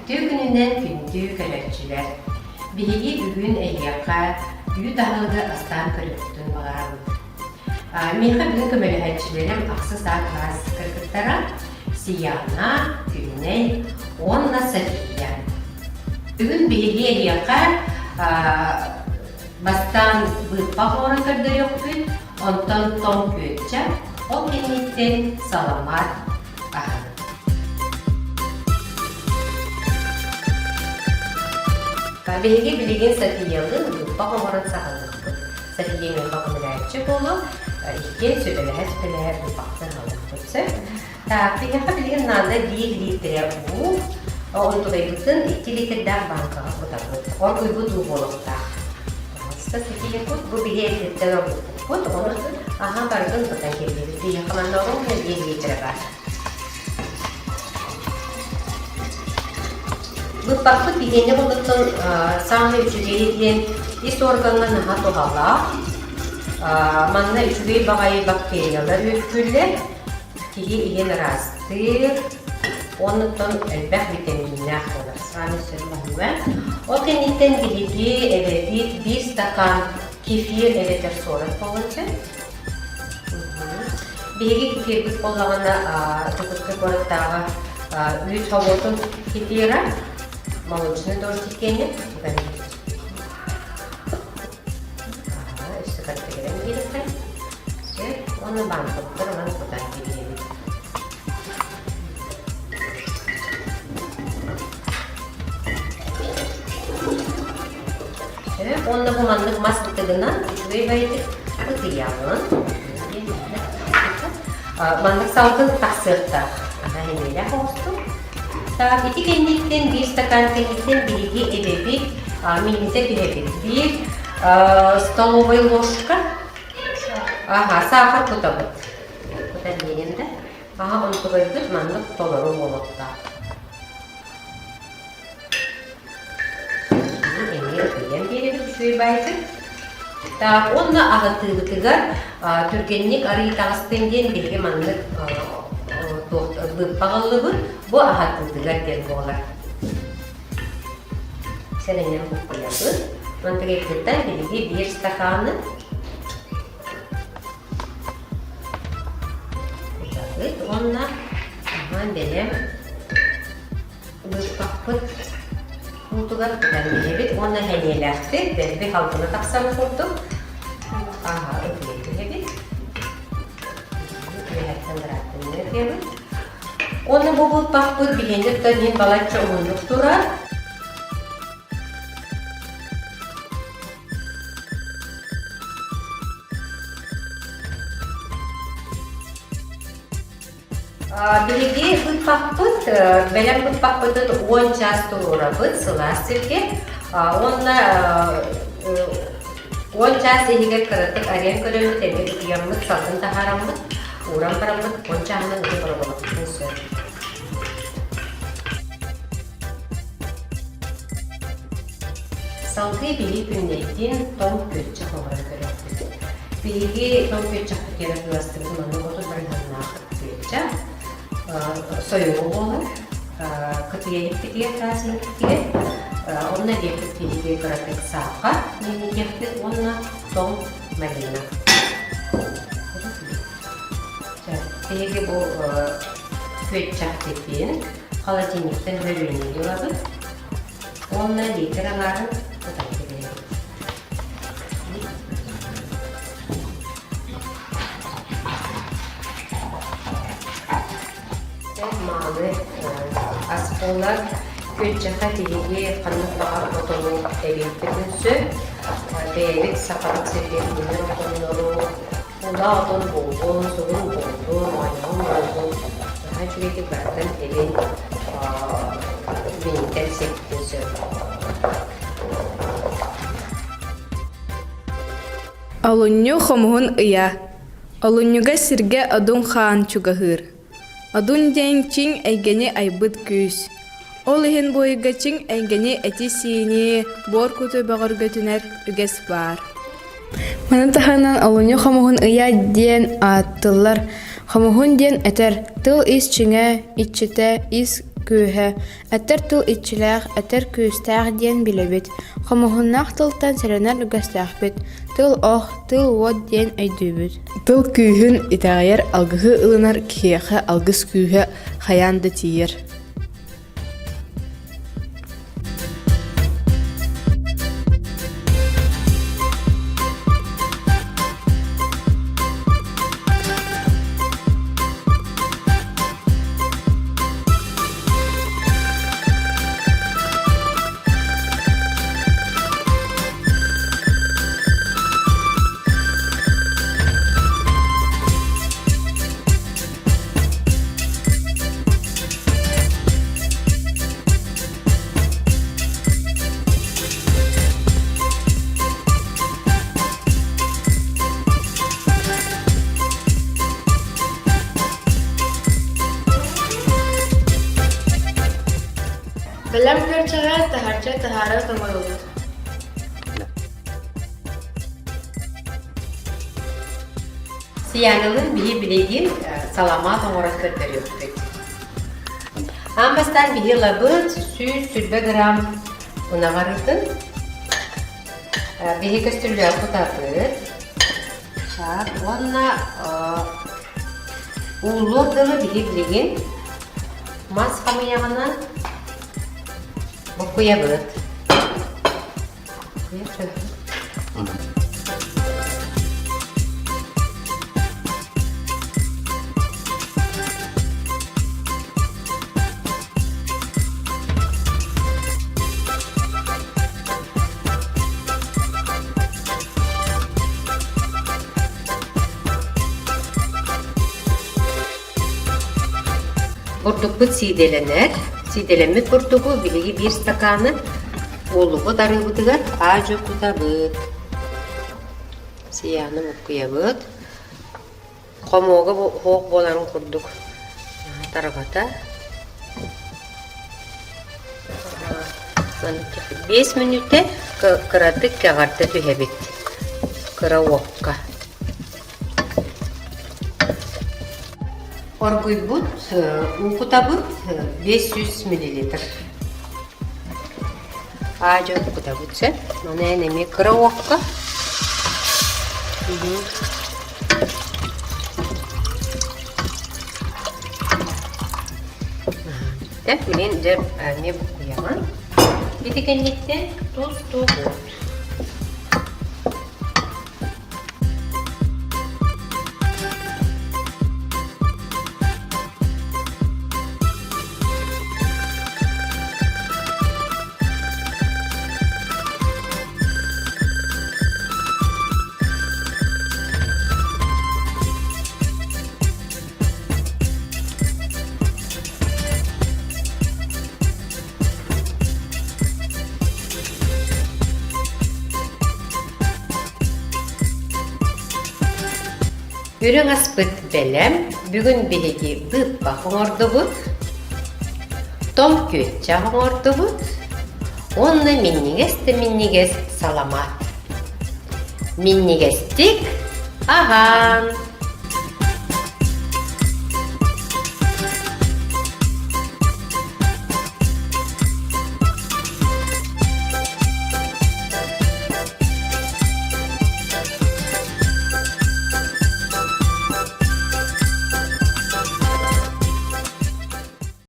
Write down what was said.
Үтүө күнүнэн күндү көрөөччүлэр! Биһиги бүгүн эһиэхэ үүт аһылыгы астаан көрүөхпүтүн баҕарабыт. Миэхэ бүгүн көмөлөһөөччүлэрим ахсыс А кылаас кыргыттара Сияна, Күннэй уонна София. Бүгүн биһиги эһиэхэ бастаан быыппах оҥорон көрдөрүөхпүт, онтон тоҥ күөччэх, ол кэнниттэн саламаат аһын. Биһиги билигин Софиялыын быыппах оҥорон саҕалыахпыт. София миэхэ көмөлөөччү буолуо, иккиэн сүбэлэһэ-сүбэлэһэ быыппахтан аҕалыахпыт сөп. Так, биһиэхэ билигин наада биир литрэ уу, онтукайбытын 2 литрдээх бааҥкаҕа кутабыт. Оргуйбут уу буолуохтаах. Пожалуйста, София кут, бу биһи эрдэттэн оргуппуппут, ону аһа барытын кутан киллэрбит. Биһиэхэ манна оруобуна биир литрэ баар. Быппаппыт биһиэнэ болуттан саамай үчүгэйэ диэн ис органҥа наһаа туһалаах. Манна үчүгэй баҕайы бактериялар үөскүүллэр. Киһи иһин ыраастыыр, оннуттан элбэх витаминнээх буолар. Саамай сөп Ол кэнниттэн биһиги эбэбит биир стакан кефир эбэтэр суорат буолуон сөп. Биһиги кефирбит буоллаҕына Дьокуускай куораттааҕы үүт собуотун кефира, молочный дождик диэни Өссө кырдьыгыран биэриэххэ сөп уонна баанкабытыгар ылан кутан кэбиһэбит. Сөп уонна бу маннык мас ытыгынан үчүгэй баайдык ытыйаҕын. Маннык салгын тахсыахтаах. Аха эмиэлээх оҕустук. Так, ити кэнниттэн биир стакан кэнниттэн биһиги эбэбит минньитэ түһэбит. Биир столовая ложка аха саахар кутабыт. Кутан биэриэм да. Аха онтугайбыт маннык толору буолуохтаах. Эмиэ ытыйан биэрэбит үчүгэй баайдык. Так, уонна аһытыыбытыгар түргэнник арыы таҕыстын диэн биһиги маннык быыппаҕыллыбыт. Бу аһатыытыгар диэн буолар. Сэрэнэн буккуйабыт. Мантыгайбытыттан биһиги биир стаканы кутабыт уонна аһаан бэлэм Быыппахпыт уутугар кутан биһэбит уонна сэниэлээхтик дэлби халгына тахсарын курдук ааһа ытыйа түһэбит. Үөһэттэн бырааттынныы ытыйабыт. Уонна бу быыппахпыт биһиэнэ тутан иһин балачча уһуннук турар. Биһиги быыппахпыт, бэлэм быыппахпытын 10 чаас туруорабыт сылаас сиргэ уонна 10 чаас иһигэр кыратык арыйан көрөммүт, эмиэ утуйаммыт, салгын таһаараммыт, ууран бараммыт 10 чааһынан ытык бороболоппутун сөп. Салгыы биһиги күннэйтин тоҥ күөччэх оҥорон көрүөхпүт. Биһиги тоҥ күөччэхпитигэр атыыластыбыт маннык 30 бырыһыаннаах күөччэх. Сойугу буолар. Кытыйа иһиппитигэр, таас иһиппитигэр. Онно диэхпит биһиги кыратык саахар миинньитиэхпит уонна тоҥ малина. Биһиги бу күөччэхпитин холодильниктан бөрүөннүү ылабыт. Уонна литр аҥаарын кутан кэбиһэбит. Мааны ас буолар. Күөччэххэ биһиги ханнык баҕар отону эбиэхпитин сөп. Бэйэбит сахабыт сиригэр үүнэр отоннору Улаа отон буоллун, сугун буоллун, оонньоон буоллун, наһаа үчүгэйдик барытын эбин минньитэн сиэппитин сөп. Олунньу хомуһун ыйа. Олунньуга сиргэ Одун хаан чугаһыыр. Одун диэн чиҥ эйгэни айбыт күүс. Ол иһин бу ыйга чиҥ эйгэни эти-сиини, буор куту бөҕөргөтүнэр үгэс баар. Маны таһынан олунньу хомуһун ыйа диэн ааттыыллар. Хомуһун диэн этэр, тыл ис чиҥэ, иччитэ, ис күүһэ, этэр тыл иччилээх, этэр күүстээх диэн билэбит. Хомуһуннаах тылтан сэрэнэр үгэстээхпит. Тыл ох, тыл уот диэн өйдүүбүт. Тыл күүһүн итэҕэйэр алгыһы ылынар киһиэхэ алгыс күүһэ хайаан да тиийэр. Бэлэм күөрчэҕи таһырдьа таһаара тоҥоробут. Сиянылын биһи билигин саламаат оҥорон көрдөрүөхпүт. Аан бастаан биһи ылабыт 120 грамм ынах арыытын. Биһи көстүллээх кутабыт. Так, уонна ууллуор дылы биһи билигин мас хамыйаҕынан буккуйабыт. Бурдукпут сиидэлэнэр. Сиидэлэммит бурдугу биһиги биир стаканы Уолубут арыыбытыгар аа-дьуо кутабыт. Сияны буккуйабыт. Хомуога суох буоларын курдук тарҕата. Биэс мүнүүтэ кыратык кэҕэрдэ түһэбит кыра уокка. Оргуйбут уу кутабыт 500 миллилитр. Аа-дьуо кутабыт сөп. Маны эн эмиэ кыра уокка. Бүттэ. Мин дьэ эмиэ буккуйаҕын. Ити кэнниттэн тус-тугут. Үрүҥ аспыт бэлэм, бүгүн биһиги быыппах оҥордубут, тоҥ күөччэх оҥордубут уонна минньигэс да минньигэс саламаат. Минньигэстик аһаан!